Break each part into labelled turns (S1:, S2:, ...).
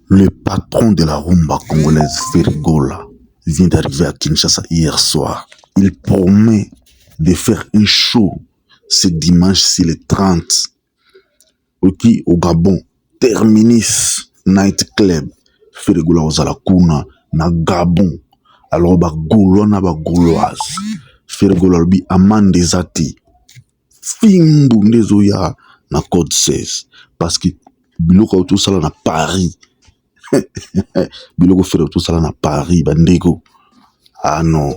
S1: Le patron de la rumba congolaise, Ferre Gola, vient d'arriver à Kinshasa hier soir. Il promet de faire un show ce dimanche, c'est le 30, ok, au Gabon, Terminus Night Club. Ferre Gola ozala kuna na Gabon. Alors ba Gaulois na ba Gauloise. Ferre Gola alobi amende eza te. Fimbu nde ezoya na code 16 parce que biloko oyo tosala na Paris, biloko Ferre tosala na Paris, bandeko, ah non,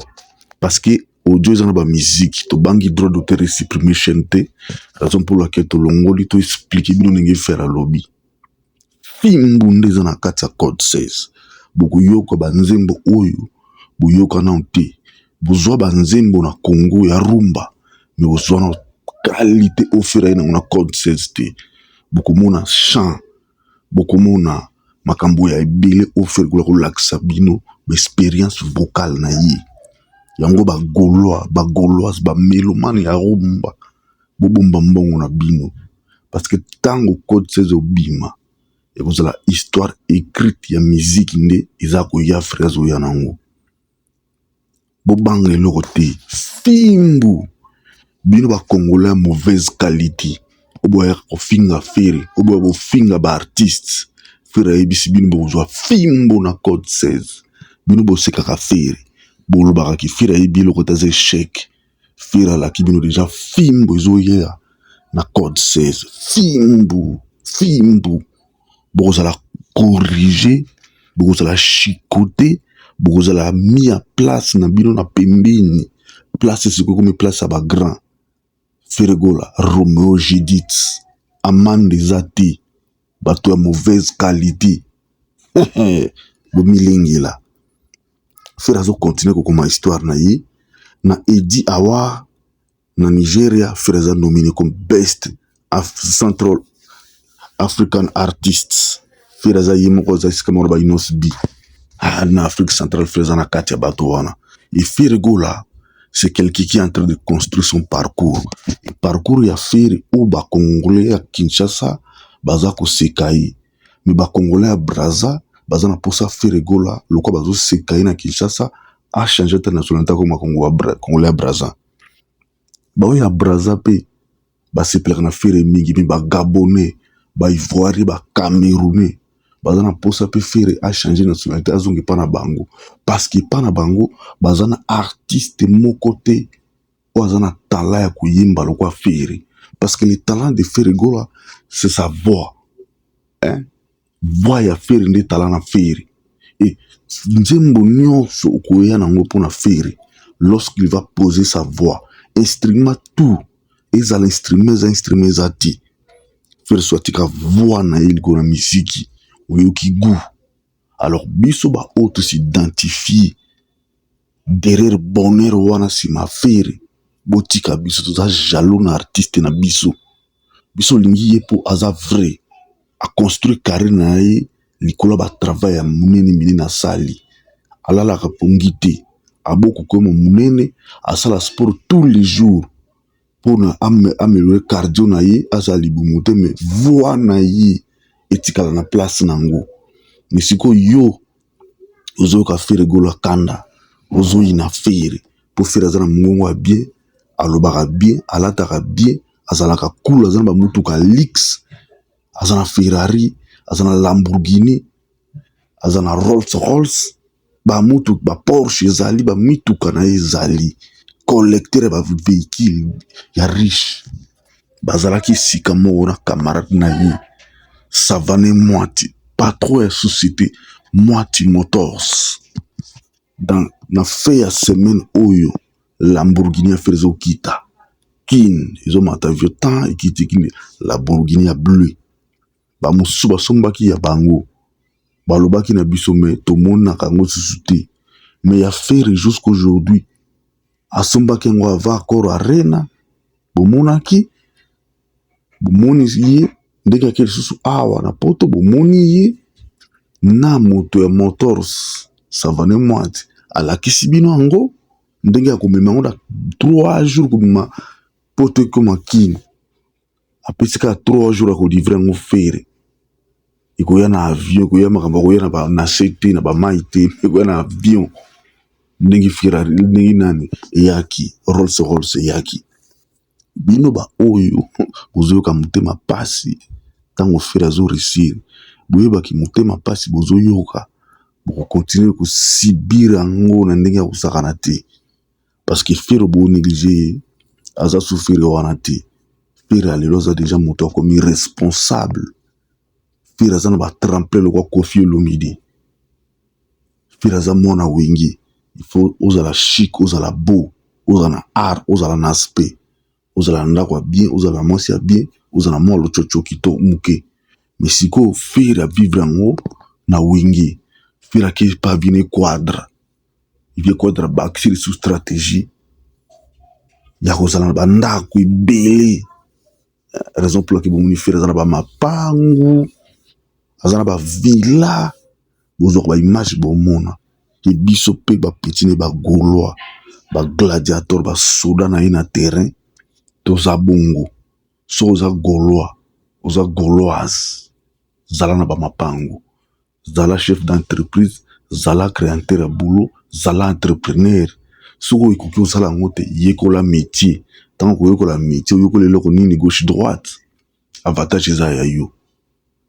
S1: parce que audio eza na bamusique, tobangi droit d'auteur esupprime chaîne te, raison pour laquelle tolongoli toexpliquer bino ndenge Ferre alobi fimbu nde eza na kati ya code 16. Bokoyoka banzembo oyo boyoka nano te. Bozwa banzembo na Congo ya rumba, mais bozwa na qualité oyo Ferre ye nango na code 16 te. Bokomona chant, bokomona makambo ya ebele oyo Ferre Gola kolakisa bino baexpérience vocale na ye. Yango bagaulois, bagauloise, bamélomane ya rumba, bobomba mbongo na bino, parce que ntango code 16 obima, ekozala histoire écrite ya miziki nde eza koya. Ferre azoya nango, bobanga eloko te. Fimbu bino bacongolais ya mauvaise qualité oyo boyaka kofinga Ferre, oyo boya kofinga baartiste, Ferre ayebisi bino bokozwa fimbu na code 16. Bino bosekaka Ferre, bolobaka ki Ferre ayebi eloko te, aza échec. Ferre alaki bino déjà fimbu ezoya na code 16. Fimbu, fimbu, bokozala corrigé, bokozala chicoté, bokozala mis ya place na bino na pembeni. Place sikoyo ekomi place ya bagrand. Ferre Gola, Romeo Judith, amende eza te. Bato ya mauvaise qualité, bomilengela. Ferre azocontinuer kokoma histoire na ye na Headies Award na Nigeria. Ferre aza nominé comme best Central African Artist. Ferre aza ye moko, aza esika moko na ba Innoss'B na Afrique centrale. Ferre aza na kati ya bato wana. Et Ferre Gola, c'est quelqu'un qui est en train de construire son parcours. Et parcours ya Ferre oyo, bacongolais ya Kinshasa baza koseka ye, mais bacongolais ya Braza baza na mposa Ferre Gola, lokola bazoseka ye na Kinshasa, achanger te nationalité, akoma congolais ya Braza. Baoyo ya Braza mpe basepelaka na Ferre mingi, mpe bagabonais, baivoirien, bacamerounais baza na mposa mpe Ferre achanger nationalité, azonga epa na bango, parce que epa na bango baza na artiste moko te oyo aza na talent ya koyemba lokola Ferre, parce que le talent de Ferre Gola, c'est sa voix, hein? Voix ya Ferre nde talent na Ferre. E nzembo nyonso okoya nango mpona Ferre, lorsqu'il va poser sa voix, instrument tout ezala instrument eza, instrument eza te, Ferre so atika voix na ye likolo na misiki, oyoki goût. Alors biso baoyo tosidentifie derrière bonheur wana, nsima Ferre, botika biso, toza jaloux na artiste na biso. Biso olingi ye mpo aza vrai, aconstruire carrière na ye likolo ya batravail ya monene minene asali. Alalaka pongi te, aboko koyema monene, asala sport tous les jours mpona améliorer cardio na ye, azala libumu te, mais voix na ye etikala na place nango. Mais sikoyo yo ozoyoka Ferre Gola kanda, ozoyina Ferre mpo Ferre aza na mongongo ya bien, alobaka bien, alataka bien, azalaka cool, aza na bamutuka luxe, aza na Ferrari, aza na Lamborghini, aza na Rolls Royce, bamutuka baporsche ezali, bamituka na ye ezali, collecteur ya bavéhicule ya riche. Bazalaki esika moko na camarade na ye Savane Mwati, patron ya société Mwati Motors. Dans na fin ya semaine oyo, Lamborghini ya Ferre ezokita Kine, ezomata avion tan ekiti Kine, Lamborghini ya bleu. Bamosusu basombaki ya bango, balobaki na biso, mais tomonaka yango susu te. Mais ya Ferre, jusqu'aujourd'hui, asombaki yango avant Accor Arena. Bomonaki, bomoni ye ndenge ake lisusu awa na Poto. Bomoni ye na moto ya Motors Savane Mwati, alakisi bino yango ndenge ya komema yango na 3 jours, kobima Poto ekoma Kini, apesi kaka 3 jours ya kolivrer yango Ferre. Ekoya na avion, ekoya makambo, ekoya na se te, na bamai te, ekoya na avion ndenge Ferrari, ndenge nani eyaki, Rolls Royce eyaki. Bino baoyo bozoyoka motema pasi ntango Ferre azoréussir, boyebaki motema pasi bozoyoka, bokocontinuer kosubir yango na ndenge ya kosakana te, parce que Ferre bonégliger ye, aza su Ferre wana te. Ferre lelo aza déjà moto akomi responsable. Ferre aza na batremplin lokwa Koffi Olomide. Ferre aza mwana Wenge. Il faut ozala chic, ozala beau, ozala na art, ozala na aspect, ozala na ndako ya bien, ozala na mwasi ya bien, ozala na mwa lotsotso kito moke. Mais sikoyo Ferre avivre yango na Wenge. Ferre ake pa vine Quadra, vie Quadra bakisi lisusu stratégie ya kozala na bandako ebele. Raison pour laquelle bomoni Ferre aza na bamapangu, aza na bavilla. Bozwaka baimage, bomona ke biso mpe bapetits ne, bagaulois, bagladiateur, basoda na ye na terrain, toza bongo. So oza Gaulois, oza Gauloise, zala na bamapangu, zala chef d'entreprise, zala créateur ya boulot, zala entrepreneur. Soki okoki kosala yango te, yekola métier. Ntango koyekola métier, oyekola eloko nini, gauche, droite, avantage eza ya yo.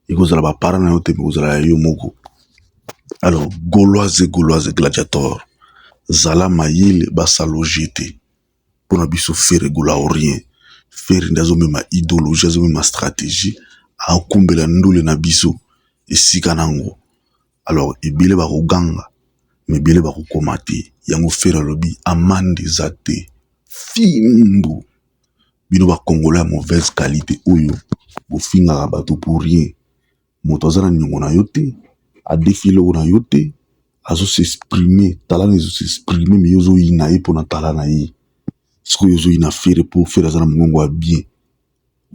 S1: Ekozala baparent na yo te, ekozala ya yo moko. Alors Gauloise, Gauloise, gladiator, zala mayele, basaloge te. Mpona biso, Ferre Gola ou rien. Ferre nde azomema idéologie, azomema stratégie, akumbela ndule na biso esika nango. Alors ebele bakoganga, mais ebele bakokoma te. Yango Ferre alobi amande eza te, fimbu. Bino bakongolo ya mauvaise qualité oyo bofingaka bato pour rien, moto aza na niongo na yo te, adefi eloko na yo te, azos'exprimer, tala na ezos'exprimer, mais yo ozoyina ye mpona tala na ye. Sikoyo ozoyina Ferre mpo Ferre aza na mongongo ya bien.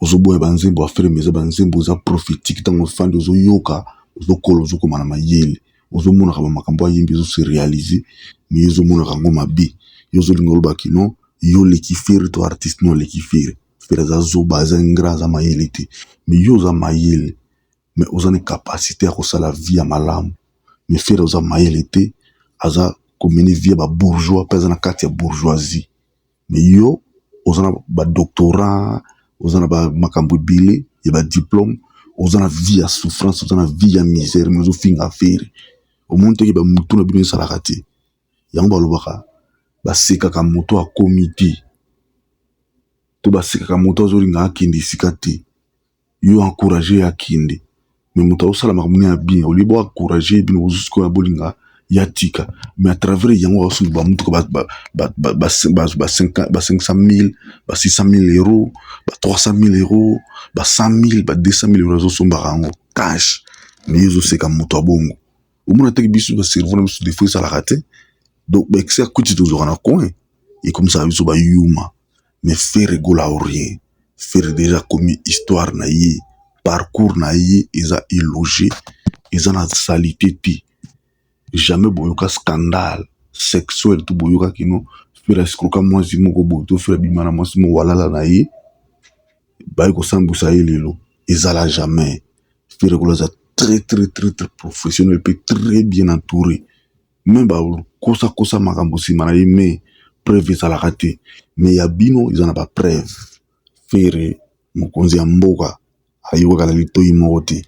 S1: Ozoboya banzembo ya Ferre, mais eza banzembo eza prophétique. Ntango ofandi ozoyoka, ozokola, ozokoma na mayele, ozomonaka bamakambo ayembi ezose réaliser, mais yo ozomonaka yango mabe. Yo ozolinga olobaki non, yo oleki Ferre to artiste no aleki Ferre. Ferre aza zoba, aza ingrat, aza mayele te, mais yo oza mayele, mais oza na capacité ya kosala vie ya malamu. Mais Ferre oza mayele te, aza komener vie ya babourgeois mpe aza na kati ya bourgeoisie, mais yo oza na badoctorat, oza na bamakambo ebele ya badiplôme, oza na vie ya souffrance, oza na vie ya misère, mais ozofinga Ferre. Omoni teke bamutu na bino esalaka te. Yango balobaka, basekaka moto akomi te, to basekaka moto azolinga akende esika te. Yo encourage ye akende, mais moto azosala makambo ya bien, olie bo encourage bino, bozosikoyo bolinga ya tika. Mais à travers yango azosomba bamutuka ba 500 000, ba 600 000 euros, ba 300 000 euros, ba 100 000, ba 200 000 euros, azosombaka yango cash. Mais ye ozoseka moto ya bongo. Omona teke biso bacerveau na biso des fois esalaka te. Donc baexcès ya kuti tozwaka na coin ekomisaka biso bayuma. Mais Ferre Gola ou rien. Ferre déjà komi histoire na ye, parcours na ye eza éloge, eza na saleté te. Jamais boyoka scandale sexuel to boyoka kino Ferre escroka mwasi moko boye, to Ferre abima na mwasi moko, alala na ye, baye kosambwisa ye lelo. Ezala jamais. Ferre Gola aza très très très très professionnel mpe très bien entouré. Mais bakosakosa makambo nsima na ye, mais preuve ezalaka te. Mais ya bino eza na bapreuve. Ferre mokonzi ya mboka ayokaka na litoi moko te.